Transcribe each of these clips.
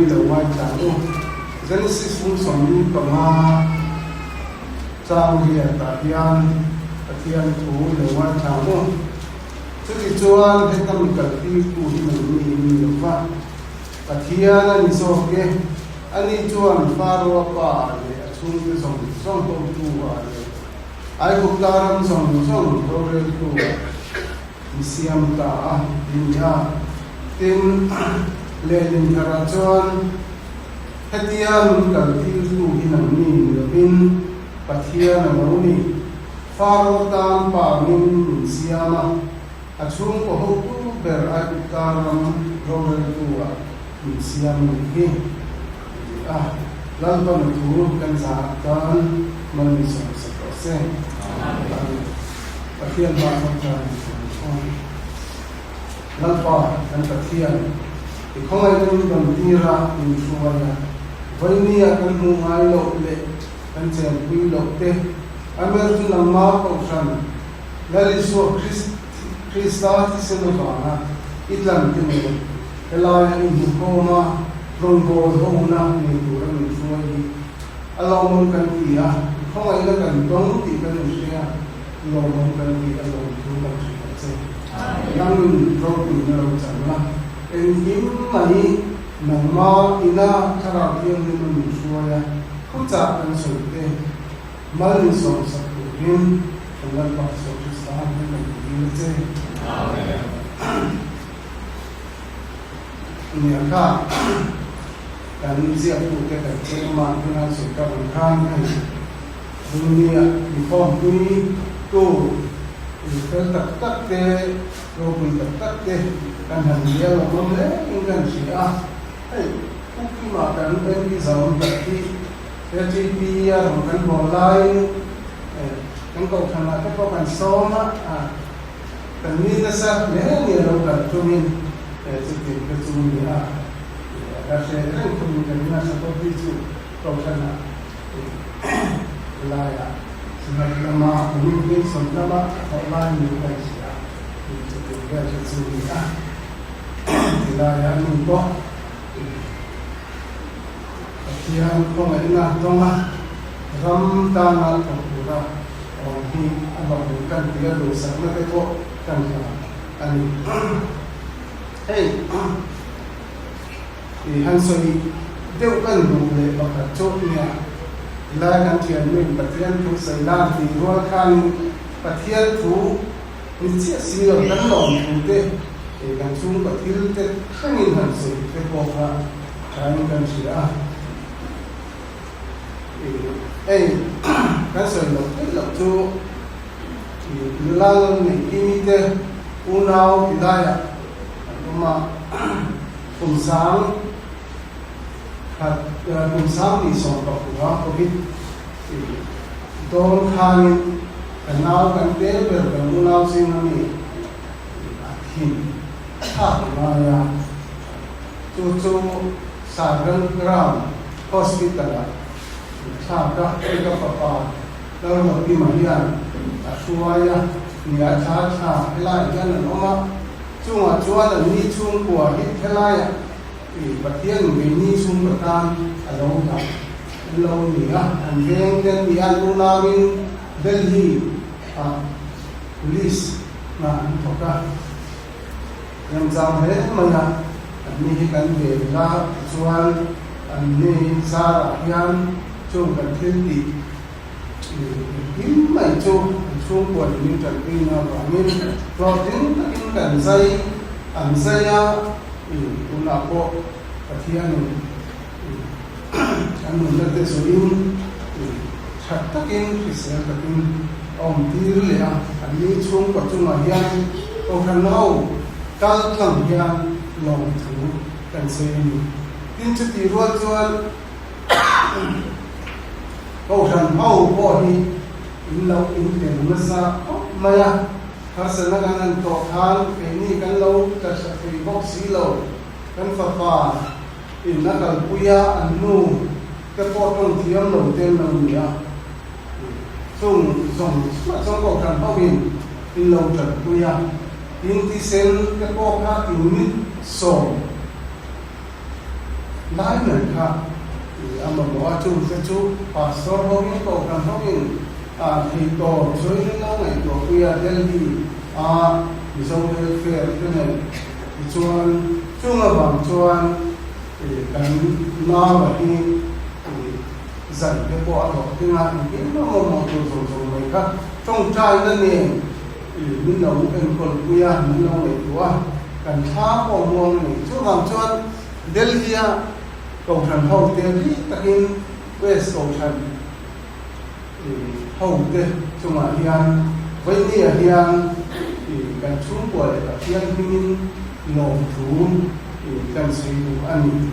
i lo ngaithla ang u. Genesis bung 15 chang riatah hian Pathian thu i lo ngaithla ang u. Chutichuan heta mi kaltirtu hi nangni in ni lo va, Pathian a ni zawk e. Ani chuan Faroa pa leh a chhungte zawng zawng hotu ah leh Aigupta ram zawng zawng roreltu ah mi siam ta a ti nia. Tin, lehlin tharah chuan hetia min kaltirtu hi nangni ni lovin Pathian a lo ni. Faro tan pa min min siam a, a chhungkaw hotu ber Aigupta ram roreltu ah min siam ni hi, a ti a. Lalpan a thu kan zah tan mal min sawm sak rawh se. Amen. Pathian hma tawngtai min sawm ang. Lalpa kan Pathian, i khawngaihna min rawn tir a, min hruai a, vawinia kan hmuh ngai loh leh kan chenpui loh te, Amen chu nangma kohhran Lal Isua Krista thisen avanga i tlan te nen helaia i hmuhkhawm a, rawngbâwl hona nei tura min hruai hi a lawmawm kan ti a, i khawngaihna kan tawng tih kan inhria, lawmawm kan ti a lawmthu kan hrilh a che. Nangin ropuina lo chang la, engkim mai nangma ina Thlarau Thianghlim a min hruai a, thuchah kan sawi te, Mal min sawmsak turin kan Lalpa Isua Krista hming kan ti dil a che. Amen. Nia kha kan ziaktute kan cheng awm a, tunah sawi ka rawn khan hei dunia inkhawmpui tu fel tak tak te, ropui tak tak te kan han bial awm awm hle in kan hria a. Hei Pu Kima kan MP Zaawm tak hi LTP a rawn kan haw laiin kan kohhranah te pawh kan sawm a, kan ni nasa hle ni a lo kal tumin chutin te chu ni a, ka hre reng thungin kan nasa pawh hi chu kohhranah laiah Synod lama communication lama a thawh lai niin kan hria chutin vel te chu ni a, tilaiah nun pawh. Pathian khawngaihna tawnga ram tana thawk tura awm hi a lawmawm kan ti a, duhsakna te pawh kan hla a ni. Hei i han sawi deuh kan duh leh pakhat chu nia, tilai kan thiannuin Pathian thu sawi lan tih rual khanin Pathian thu ni chiah si lo kan lawm thu te kan chhungkaw thil te thlengin han sawi te pawh kha Thain kan hria a, hei kan sawi loh theih loh chu nula neih kimi te unau ti laiah an awm a, kum sang khat kum sang tih 15 covid dawn khanin ka nau kan tel ber kan unau zinga mi a thin thlak ngai a. Chu chu Sagan Ground Hospital-ah an thlak a, hei ka fapa Lalruatkima hian a hruai a, nia thla thla helaiah hian an awm a, chungah chuan an ni chhungkua hi helaiah i Pathian keini chhungkaw tan a lo dah an lo ni a, an veng te an ni a, an unauin Delhi-ah Police hna an thawk a. Remchang hle mai a, an ni hi kan ve la tichuan an ni zarah hian chung kan thil tih engkim mai chu an chhungkua in min tanpuina avangin hlawhtling takin kan zai an zai a, tunah pawh Pathianin an nunna te zuin that takin hrisel takin a awm tir leh a, an ni chhungkaw chungah hian Kohhran ho kal tlang hian lawmthu kan sawi a ni. Tin chutih rual chuan Kohhran ho pawh hi in lo intel nasa khawp mai a, harsatna kan han tawh khan keini kan lo tla tha thei bawk si lo, kan fapa in a kalpui a, an nu te pawh tawng thiam lo te an lo ni a. Chung zawng chhuah chuan Kohhran hoin in lo tanpui a, tin thisen te pawh kha unit 10. Lai mai kha a mamawh a, chungte chu Pastor hoin Kohhran hoin theitawp sawiin lo ngaihtuah pui a, Delhi a Mizo Welfare te nen tichuan chung avang chuan kan naua hi zan te pawh a hlawh tling a, engkim a mamawh tur zawng zawng mai kha tawngtaina nen min lo enkawl pui a, min lo ngaihtuah a, kan thla pawh muang a ni. Chuvang chuan Delhi-a Kohhran hote bik takin West Kohhran hote chungah hian Vawinia hian kan chhungkua leh Pathian hmingin lawmthu kan sawi duh a ni.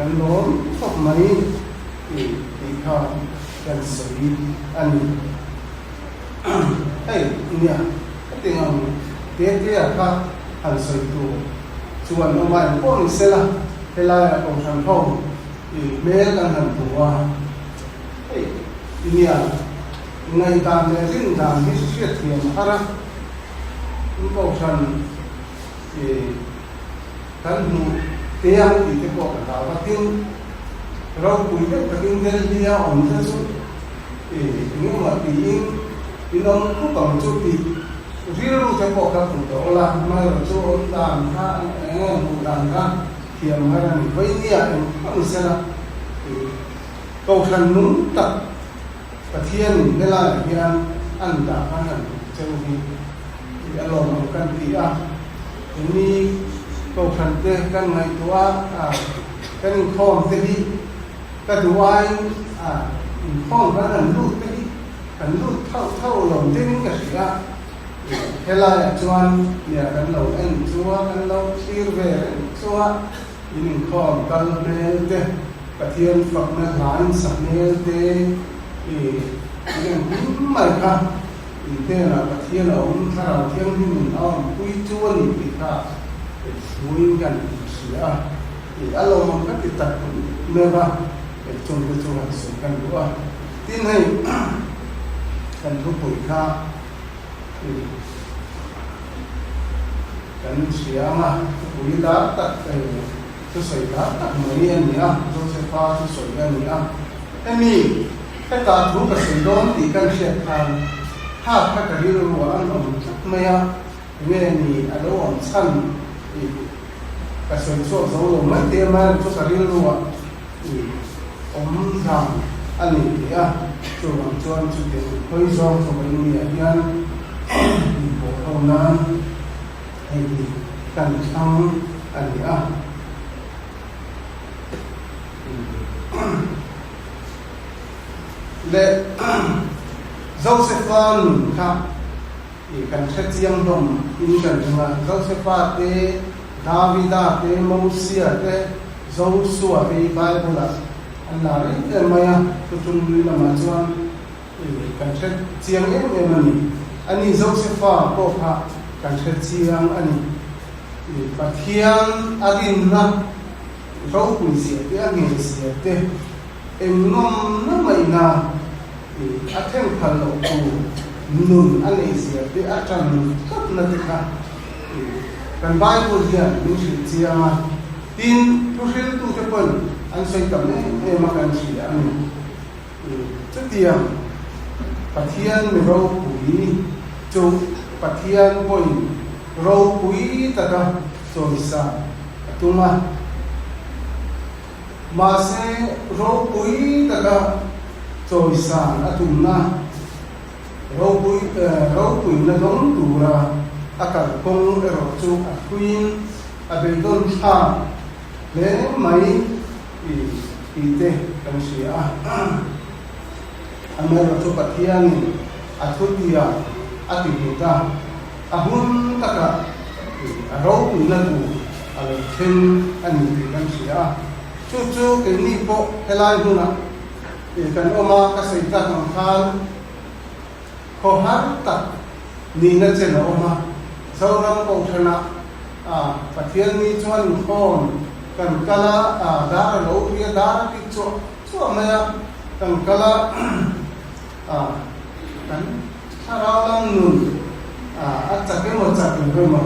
Kan lawm khawp mai tih kha kan sawi a ni. Hei nia ka ti ang Tetea kha han sawi tur chuan awm a engpawh ni sela helaiah Kohhran ho i hmel kan han hmu a, hei nia ngaihdan leh rindan hi hriatthiam a har a, in Kohhran i kan hmuh te ang tih te pawh ka hlau a, tin ropui deuh takin Delhi a awm te chu Engemaw tiin in awm khawp ang chu tih rilru te pawh kha put a awl a, amaherawh chu awm dan kha eng nge hmuh dan kha thiam har a ni. Vawinia eng pawh ni sela Kohhran nung tak Pathianin helaiah hian an dah khan an hmuh cheu hi a lawm ang kan ti a, engni Kohhran te kan ngaihtuah a, kan inkhawm te hi Ka duh aiin a inkhawm kan han lut te hi kan lut thauh thauh lo ding ka hria a, helaiah chuan nia kan lo en chu a, kan lo thlir ve reng chu a, in inkhawm kal hmel te, Pathian fakna hla in sa hmel te i in engkim mai kha in hnenah Pathian a awm, Thlarau Thianghlimin a awmpui chu a ni tih kha hmuin kan hria a. I a lawmawm ka ti tak meuh a, kei chung te chu han sawi kan duh a. Tin hei kan thupui kha i kan hria ang a, thupui lar tak thusawi lar tak mai a ni a, Josepha thusawi a ni a. Hemi hetah thu ka sawi dawn tih kan hriat khan kha kha ka rilru ah an awm tlat mai a, nge ni a lo awm chhan i Ka sawi chhuak zo lo mai te a, Mary chu ka rilru ah i awm dan a ni tih a, chuvang chuan chutiang khawi zawng chu vawi ni ah hian inpawh ho nan hei hi kan thlang a ni a. Leh Josepha nun kha I kan hre chiang hlawm in kan ring a, Josefa te, Davida te, Mosia te, Josua te hi Bible ah an la reng em mai a, thuthung lui lamah chuan i kan hre chiang em em a ni. Ani Josefa pawh kha kan hre chiang a ni. I Pathian a rinna ropui zia te, a ngei zia te, Eng nawmna maina i a thenphal loh tur nun a neih zia te a tan tlatna te kha i kan Bible hian min hrilh chiang a, tin thuhriltute pawn an sawi tam em em a kan hria a ni. I chutiang Pathian mi ropui chu Pathian pawhin ropui taka chawisa a tum a. Mahse, ropui taka chawisan a tumna, ropui ropuina dawng tura a kalkawng erawh chu a thuiin a beidawn thlak hle mai tih te kan hria a. Amaherawhchu chu Pathianin a thutia a ti hmut a, a hun takah a ropuina tur a lo thleng a ni tih kan hria a. Chu chu keini pawh helai hmunah kan awm a, ka sawi tak ang khan khawhar tak nihna chen a awm a. Zoram Kohhranah Pathian ni chuan inkhawm kan kal a, dar a lo ri a, dar a rik chuah chuah mai a, kan kal a, kan thlarau lam nun a chak emaw chak lo emaw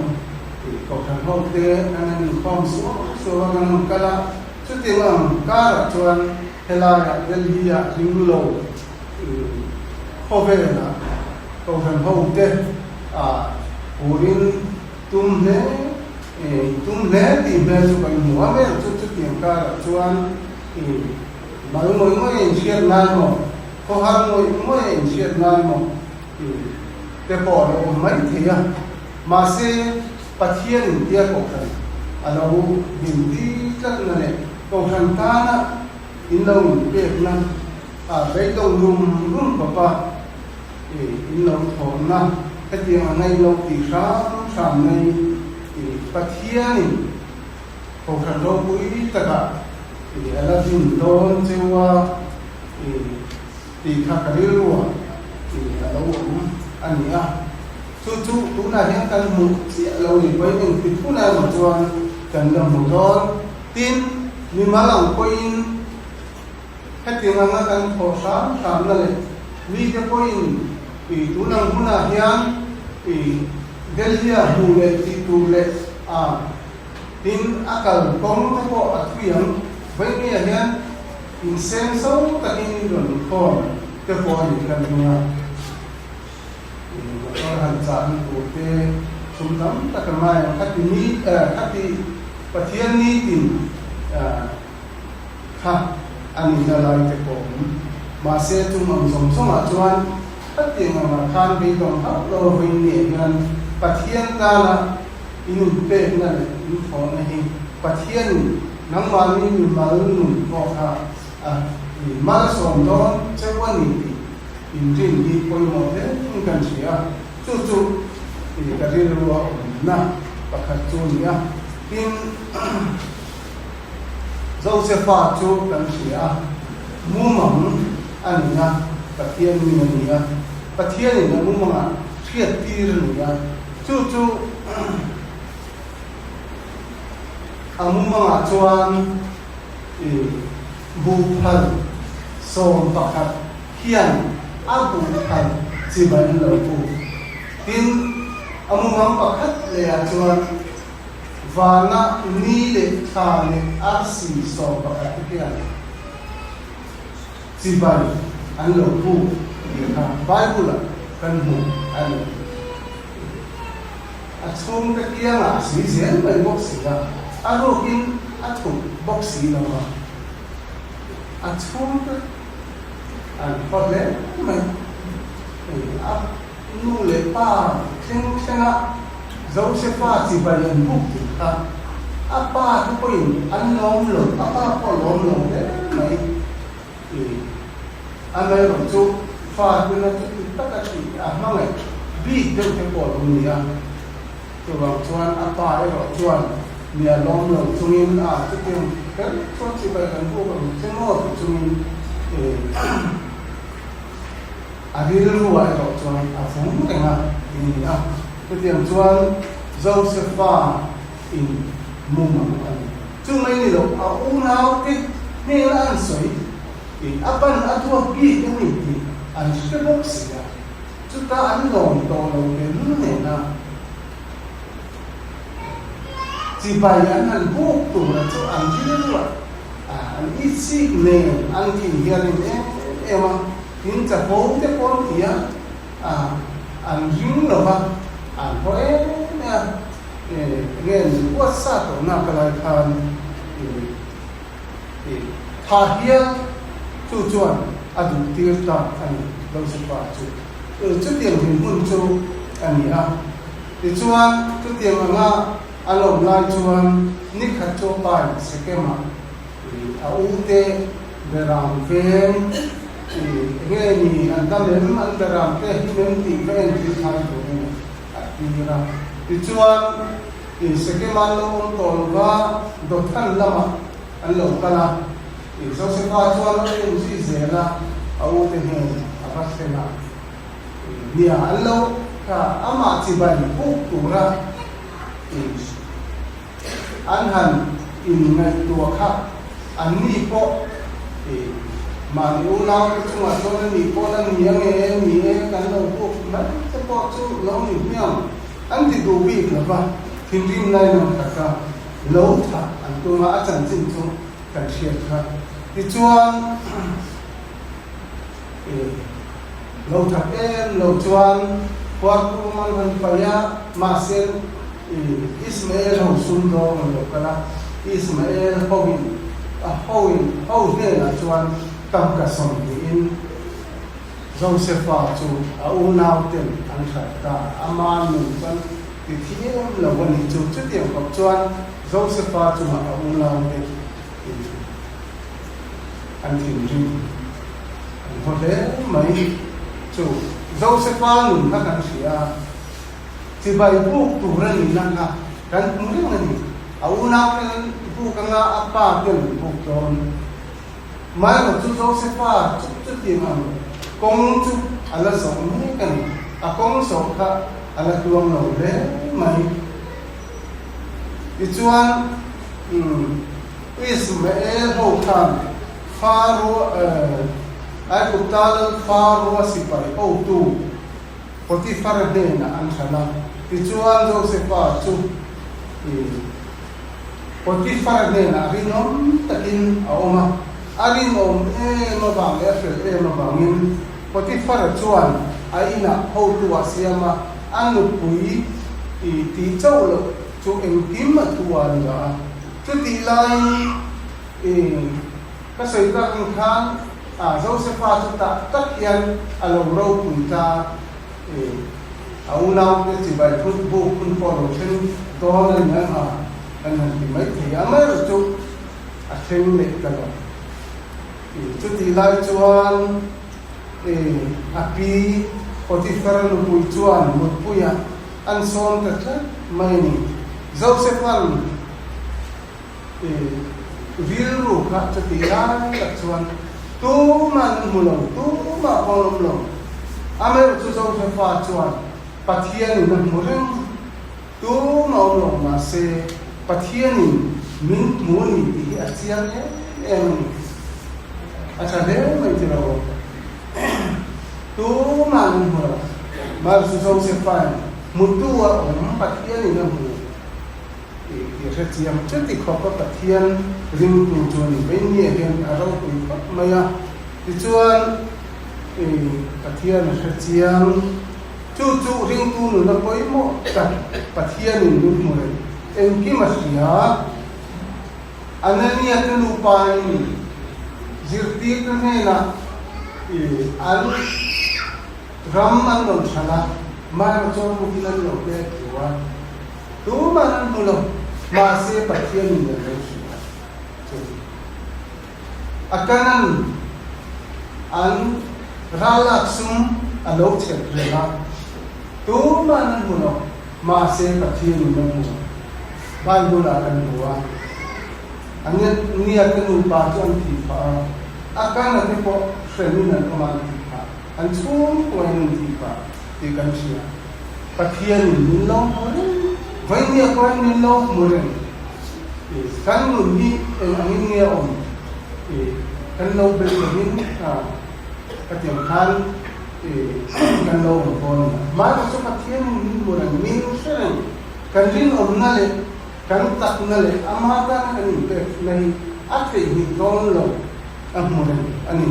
tih Kohhran ho te kan han inkhawm suau suau a, kan han kal a. Chutiang ang karah chuan helaiah Delhi-ah ring lo khawvelah Kohhran hote ah purin tum hle tum hle tih hmel chu kan hmu a, vel chu chutiang karah chuan mal ngawih ngawih a inhriat ngai maw, khawhar ngawih ngawih a inhriat ngai maw te pawh a lo awm mai thei a, mahse Pathian intia Kohhran a lo din ti tlatna leh Kohhran tana in lo inpekna ah beidawng rum rum khawpa in lo thawhna hetiang a ngaih loh tih hram hram mai Pathianin Kohhran ropui takah a la din dawn cheu a tih kha ka rilruah a lo awm a ni a. Chu chu tunah hian kan hmuh chiah lo ni pawhin engtik hunah emaw chuan kan la hmu dawn. Tin, mimal ang pawhin hetiang anga kan thawh hram hramna leh mite pawhin tun ang hunah hian Delhi-a hmuh leh tih tur leh a tin a kal kawng te pawh a thui ang. Vawinia hian inseng so takin rawn thawn te pawh a ni kan ring a. Motor han chahna tur te sum tam tak a ngai ang. Khati ni khati Pathian nitin kha a nihna lai te pawh awm. Mahse chung ang zawng zawngah chuan khatiang angah khan beidawng hauh lo vawiin ni ah hian Pathian tana in inpekna leh in thawhna hi Pathianin nangmahni mimal nun pawh kha a malsawm dawn cheu a ni tih Inrin hi pawimawh hle in kan hria a, chu chu ka rilru a awmna pakhat chu a ni a. Tin, Josefa chu kan hria a, mumang a ni a, Pathian mi a ni a, Pathianin a mumangah hriattir a ni a, chu chu a mumangah chuan buhphal 11 hian a buhphal chibai an lo pu. Tin, a mumang pakhat lehah chuan vana ni leh thla leh arsi 11 te hian chibai an lo pu tih kha Bible-ah kan hmu a ni. A chhungte kiangah a sui zel mai bawk si a, a rukin a thup bawk si lo a. A chhungte an haw hle mai. A nu leh pa thleng thlenga Josefa chibai an buk tih kha a pa te pawhin an lawm lo, a pa pawh a lawm lo hle mai. Amaherawh chu fa tuna chuti taka tih a hmangaih bik deuh te pawh a lo ni a. Chuvang chuan a pa erawh chuan mi a lawm lo chungin a chutiang kher chuan chibai kan buk ang che maw ti chungin a rilruah erawh chuan a vung reng a ti a ni a. Chutiang chuan Josefa in mum ang a ni. Chu mai ni lo, a unaute hnena an sawi tih a pan a duak bik a ni tih an hre bawk si a. Chuta an lawm tawh lo tehlul nena chibai an han buk tura chu an rilruah an itsik nen an thin hianin em em a, tin chapo te pawh an ti a, an ring lo va, an haw em em a, enge an buatsa tawhna ka lai khan Tha hial chu chuan a duh tir ta a ni, Josefa chu. Chutiang dinhmun chu a ni a. Tichuan, chutiang anga a lawm lai chuan ni khat chu a pain Sekema a ute beram veng enge ni an dam em, an beram te him em tih va entir thai turin a tir a. Tichuan, Sekem an lo awm tawh lo va, Dothan lamah an lo kal a. Josefa chuan a en zui zel a, a ute hnen a va thleng a. Nia, an lo kha amah chibai buk tura an han inngaihtuah kha anni pawh mahni unaute chungah chuan a nih pawh la ni ange e, ni e, kan lo buk mai te pawh chu lo ni hmiang. An ti duh bik lo va, thinrim lai lam taka lo thah an tum a, a chanchin chu. kan hriat kha. Tichuan, lo that em lo chuan khuartu man han paih a, mahse Ismael ho sumdawng an lo kal a, Ismael hoin a hoin ho hnenah chuan tangka 20in Josefa chu a unauten an hralh ta, ama nun chuan ti thiam lo a nih chu. Chutiang khawp chuan Josefa chungah a unaute in an thinrim an haw hle mai. Chu Josefa nun kha kan hria a, chibai buk tur a nihna kha kan hmu reng a ni. A unauten an buk anga a pa ten an buk dawn. Mailo chu Josefa chu chutiang ang kawng chu a la zawh mek a ni. A kawng zawh kha a la tuang lo hle mai. Tichuan, Ismael ho khan Faro, Aigupta lal Faroa sipai hotu Potifara hnenah an hran a. Tichuan, Josefa chu Potifar hnenah rinawm takin a awm a, a rinawm em avang leh a fel em avangin Potifar chuan a inah hotu a siam a, a nupui i tih chauh loh chu engkim a thu a ni a. Chutih laiin i ka sawi tak ang khan Josefa chu tah tak hian a lo ropui ta. A unaute chibai phut buk hun pawh lo thleng dawn a ni ang a, kan han ti mai thei a, amaherawhchu chu a thleng leh ta lo. Chutih lai chuan a pi Potiphar nupui chuan mutpuia an sawm ta tlat mai a ni. Joseph-a'n rilru kha chutih lai tak chuan tumah an hmu lo, tumah pawh an awm lo. Amaherawhchu chu Josefa chuan Pathianin a hmu reng, tumah awm lo mahse Pathianin min hmu a ni tih hi a chiang em em a ni. A tha hle mai ti lo. Tumah an hmu lo. Amaherawhchu chu Josefain hmutu a awm Pathianin a hmu. I hre chiang chuti khawpa Pathian ringtu chu a ni mai nge hian a ropui khawp mai a. Tichuan, i Pathian a hre chiang. Chu chu ringtu nuna pawimawh tak Pathianin min hmu reng engkim a hria. Anania te nupain zirtirte hnenah i an ram an rawn hran a, mahni chuan rukin an lo pek thu a. Tumah an hmu lo, mahse Pathianin an lo hria chu. A kanan an ralak sum a lo chep reng a, tumah an hmu lo, mahse Pathianin a hmu. Bible ah kan hmu a, a nia te nupa chu an thih phah a, a kana te pawh hremin an awm a an thih phah, an chhungkuain an thih phah tih kan hria. Pathianin min lo hmu reng, Vainia pawhin min lo hmu reng. Kan nun hi eng angin nge a awm? Kan lo bel lovin ka ti ang khan kan lo awm dawn a ni. Mahse chu Pathianin min hmu reng, min hre reng. Kan rinawmna leh kan takna leh ama tana kan inpekna hi a theihnghilh dawn lo a hmu reng a ni.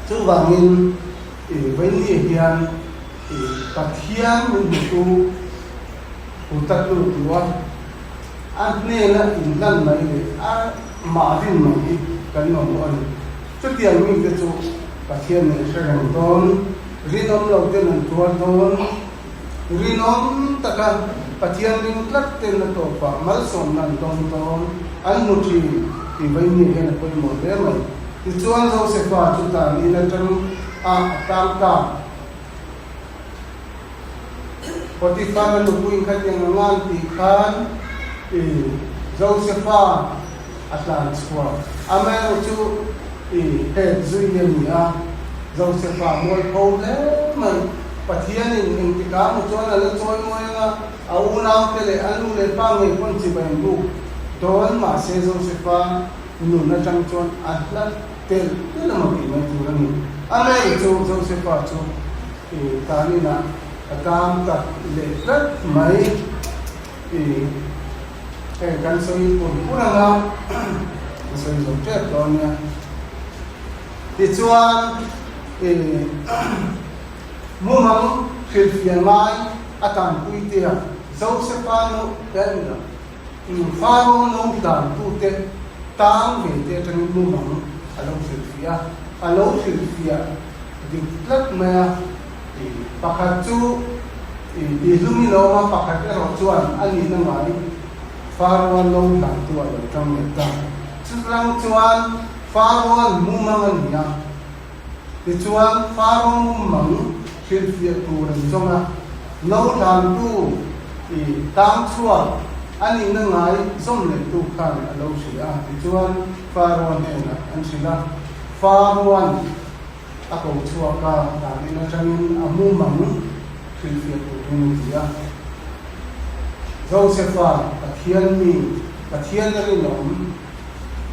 Chuvangin Vaini hian Pathian min hmutu hu tak lut tu a, a hnena inhlan mai leh a mah rin mai hi kan mamawh a ni. Chutiang mite chu Pathian nen hre reng dawn, rinawm lo ten an tuar dawn, rinawm taka Pathian ring tlat ten a tawpah malsawmna an dawng dawn, an hmu thin tih Vaini hian a pawimawh hle mai. Tichuan Josefa chu tan in atang a a tang ta. Potiphar a nupuiin khatiang a ngan tih khan i Josefa a tlan chhuak. Amaherawhchu i het zui a ni a, Josefa mualpho hle mai. Pathianin engtikah emaw chuan a la chawi mawi anga a unaute leh a nu leh pa ngei pawn chibai an buk dawn mahse Josefa Nun atang chuan a hla telh telh emaw tih mai tur a ni. Amel chu Josefa chu tan inah a tang tak leh tlat mai. Heng kan sawi pur pur anga. Ka sawi zo tep dawn nia. Tichuan, ih, mumang hrilhfiah ngai a tanpui tia Josefa nu te an ni lo. Faro no hlantute tang ve te atangin mumang a lo hrilhfiah a, a lo hrilhfiah dik tlat mai a. Pakhat chu tihlum i lo awm a, pakhat erawh chuan a nihna ngai Faro-a no hlantu a lo tang leh ta. Chutlang chuan Faro-a'n mumang a ni a, tichuan Faro mumang hrilhfiah tur an zawng a, no hlantu tang chhuak a nihna ngai zawm lehtu khan a lo hrilh a, tichuan Faro-a hnenah an hrilh a, Faro-a'n A ko chhuak a, dan in atangin a mumang hrilhfiah turin a ti a. Josefa, Pathian mi, Pathian a rinawm,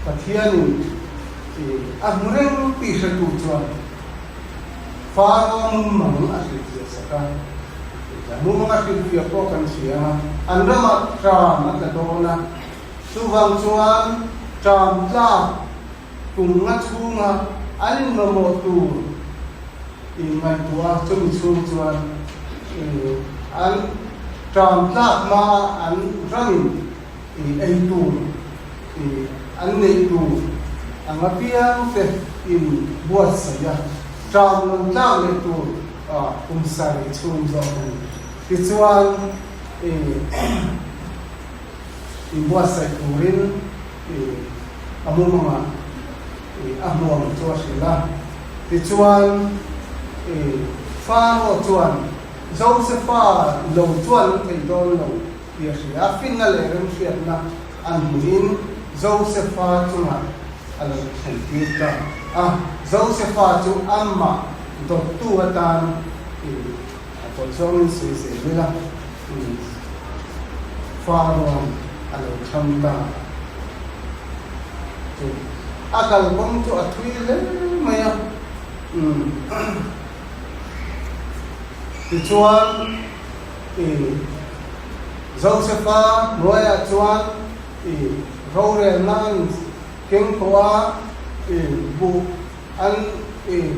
Pathianin a hmu reng tih hretu chuan Faro mumang a hrilhfiah sak a. Mumang a hrilhfiah pawh kan hria ang a, an ramah ṭam a tla dawn a, chuvang chuan ṭam tlak Kum nga chhunga an inmamawh tur inngaihtuah a, chumi chhung chuan an ṭam tlak hmaa an ramin ei tur an neih tur ang apiang te in buatsaih a, ṭam lo tlak leh tur kum sarih chhung zawk a ni. Tichuan inbuatsaih turin a mumangah a hmuam chu a hrilh a. Tichuan, Faro chuan Josefa lo chuan an thei dawn lo tih a hria a, finna leh remhriatna an hmuhin Josefa chungah a lo thlentir ta a. Josefa chu amah dawttu atan a pawh zawngin sawi zel ila. Faro a lo thlang ta chu a kalkawng chu a thui hle mai a. Tichuan Josefa hnuaiah chuan rorelna an keng tawh a, buh an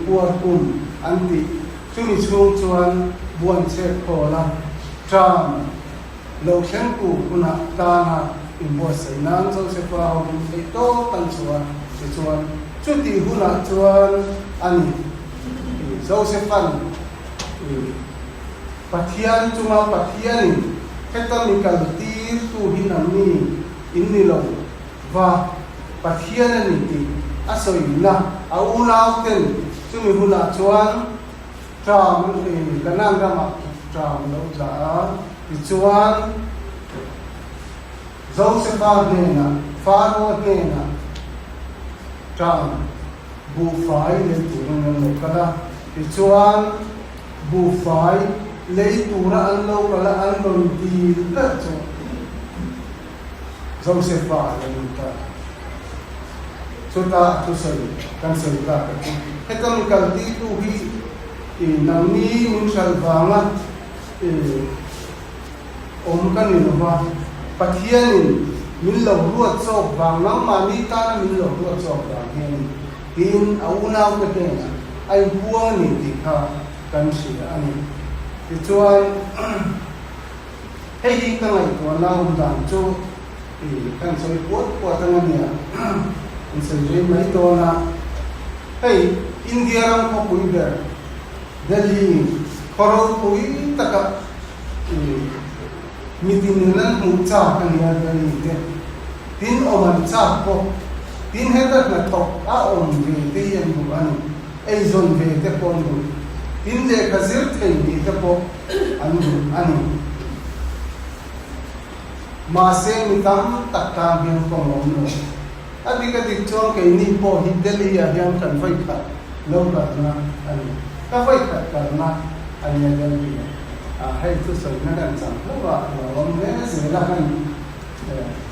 puar kum an tih. Chumi chhung chuan buanchhet khawl a ṭam lo thleng tur hunah tana inbuatsaih nan Josefa hovin theih tawp an chhuah a, tichuan chutih hunah chuan a ni Josefa'n Pathian chunga Pathianin heta mi kal tirtu hi nangni in ni lo va Pathian a ni tih a sawina a unauten chumi hunah chuan ṭam an ei Kanan ramah ṭam lo tla a, tichuan Josefa hnenah Faro hnenah ṭam buhfai lei turin an lo kal a, tichuan buhfai lei tura an lo kal a an rawn dil ber chu Josefa a lo ni ta. Chutah thusawi kan sawi ta ka chu, heta mi kal titu hi i nangni min hralh vanga i awm ka ni lo va, Pathianin min lo ruat chawk vang, nangmahni tana min lo ruat chawk vang hi a ni, tiin a unaute hnenah a inpuang a ni tih kha kan hria a ni. Tichuan. Hei hi ka ngaihtuahna awm dan chu i kan sawi puat puat ang a nia, an sawi rei mai dawn a. Hei India ram khawpui ber Delhi khaw ropui taka i mitin in an hmuh chak a nia Delhi te tin awm an chak bawk, tin heta hnathawk a awm ve te hi an duh a ni, eizawn ve te pawh an duh, tin lehkha zir thei nih te pawh. an duh a ni. Mahse mi tam tak tan hian kawng awm lo. A dik a dik chuan keini pawh hi Delhi ah hian kan vawi khat lo kalna a ni. Ka vawi khat kalna a nia Delhi ah. Ah hei thusawina kan chang hlauh a, lo awm hle zel a kan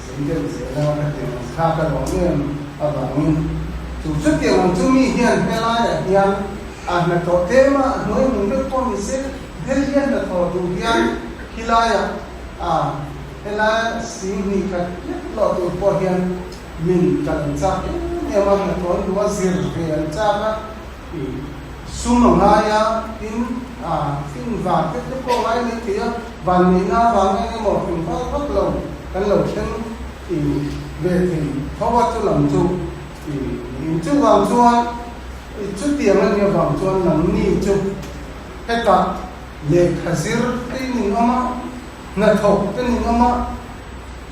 sawi deuh zel a ka ti ang kha ka lawm em avangin chu chutiang ang chu mi hian helaiah hian A hnathawh tlem a, a hnuai hmun deuh pawh ni se, Delhi a hnathawh duh hian khilaiah a helaia sing hnih khat lek lawh tur pawh hian min kal an chak em em a, hnathawh an duh a, zir ve an chak a, sum a ngai a, tin fin van te te pawh a ngai mai thei a, vanneihna avang eng emaw fing vak vak lo kan lo thleng ve thei tho a, chu lam chu chuvang chuan chutiang a nih avang chuan nangni chu hetah lehkha zir te in inawm a, hnathawk te in inawm a,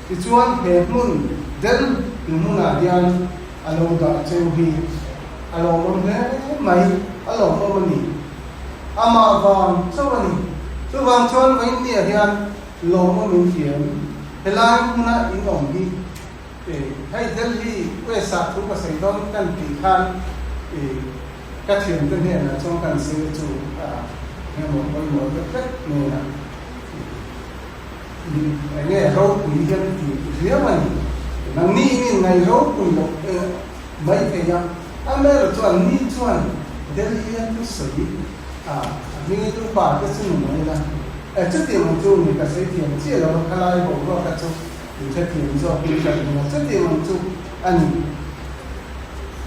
tichuan he hmun del hmunah hian a lo dah cheu hi a lawmawm hle mai, a lawmawm a ni. Amah vang chauh a ni. Chuvang chuan Vainnia hian lawmawm in thiam, helai hmuna in awm hi hei Delhi West ah thu ka sawi dawn kan tih khan ka thiamte hnenah chuan kan sawi chu engemaw pawimawh vek vek hnenah Eng nge ropui hian ti riau a ni. Nangni in inngaih ropui loh mai thei a, Amer chuan ni chuan Delhi a thu sawi a, a hming tu pa te chu ni mai la. E chutiang ang chu ni ka sawi thiam chiah lo a, khalai boruak kha chu in hrethiam zawk in ka ring a, chutiang ang chu a ni.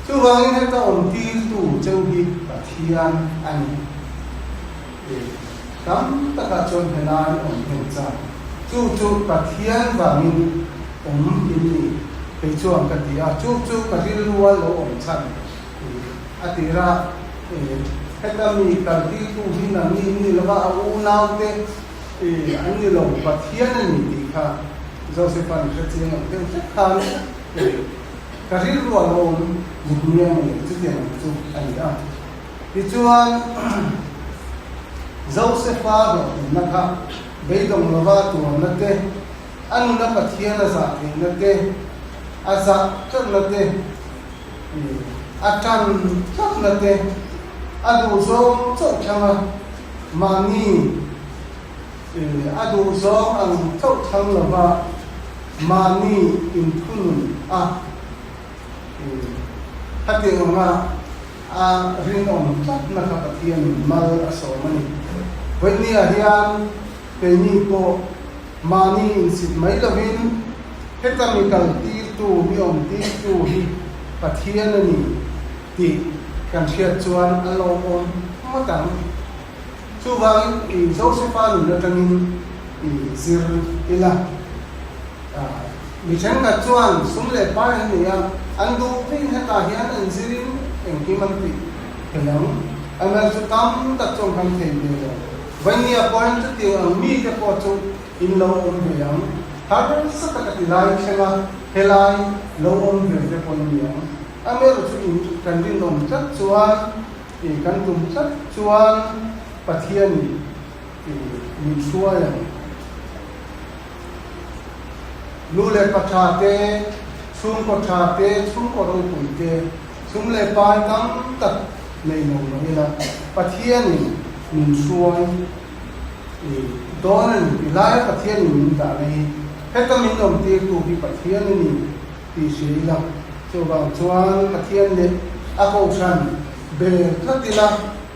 Chuvangin heta awm tirtu cheu hi Pathian a ni. Tam takah chuan helai awm hmel chak. Chu chu Pathian vangin awm in ni kei chuan ka ti a, chu chu ka rilrua lo awm chhan a tir a. Heta mi kaltirtu hi nangni in ni lova, a unaute an ni lo, Pathian a ni tih kha Joseph-a'n hre chiang ang deuh hlek khan ka rilrua lo awm zuk nia nge chutiang ang chu a ni a. Tichuan, Josefa hlawhtlinna kha beidawng lova tuarna te, a nuna Pathian a zah theihna te, a zah tlatna te, a tan tlatna te, a duhzawng chauh thlang a, mahni a duhzawng ang chauh thlang lova mahni inthunun a, Hetiang anga a rinawm tlatna kha Pathianin mal a sawm a ni. Vawinia hian keini pawh mahni insit mai lovin heta mi kaltirtu, mi awmtirtu hi Pathian a ni tih kan hriat chuan a lawmawm ngawt ang. Chuvangin Josefa nun atangin i zir ila. Mi thenkhat chuan sum leh pai an nei a, an duh vin hetah hian an zirin engkim an tih thei ang. Amaherawhchu chu tam tak chuan kan thei ve lo. Vainia pawh hian chutiang ang mite pawh chu in lo awm ve ang. Harsa taka ti lai thleng a, helai lo awm ve te pawh in ni ang. Amaherawhchu in kan rinawm tlat chuan, kan tum tlat chuan Pathianin min hruai ang. Nu leh pa tha te, chhungkaw tha te, chhungkaw ropui te, sum leh pai tam tak nei lo mai ila, Pathianin min hruai i dawn a ni tih laia Pathianin min dahna hi heta min awmtirtu hi Pathian a ni tih hria ila, chuvang chuan Pathian leh a kohhran ber tlat ila,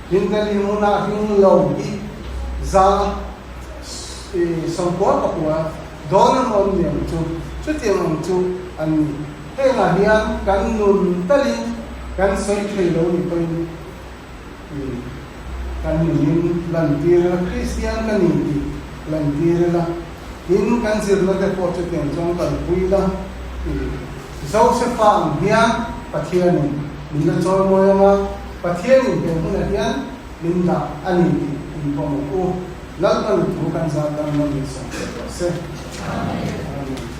Hindali hmunah hring lo hi za Sawmkua pakua dawn an awm ni ang chu, chutiang ang chu an ni. Hengah hian kan nun talin kan sawi thei lo ni pawhin kan nunin lantir ila, Kristian ka ni tih lantir ila, tin kan zirna te pawh chutiang chuan kalpui ila, Josefa ang hian Pathianin min la chawimawi ang a, Pathianin he hmunah hian min dah a ni tih inpawm ang u. Lalpan thu kan zat dam lo min sawm tel rawh se. Amen.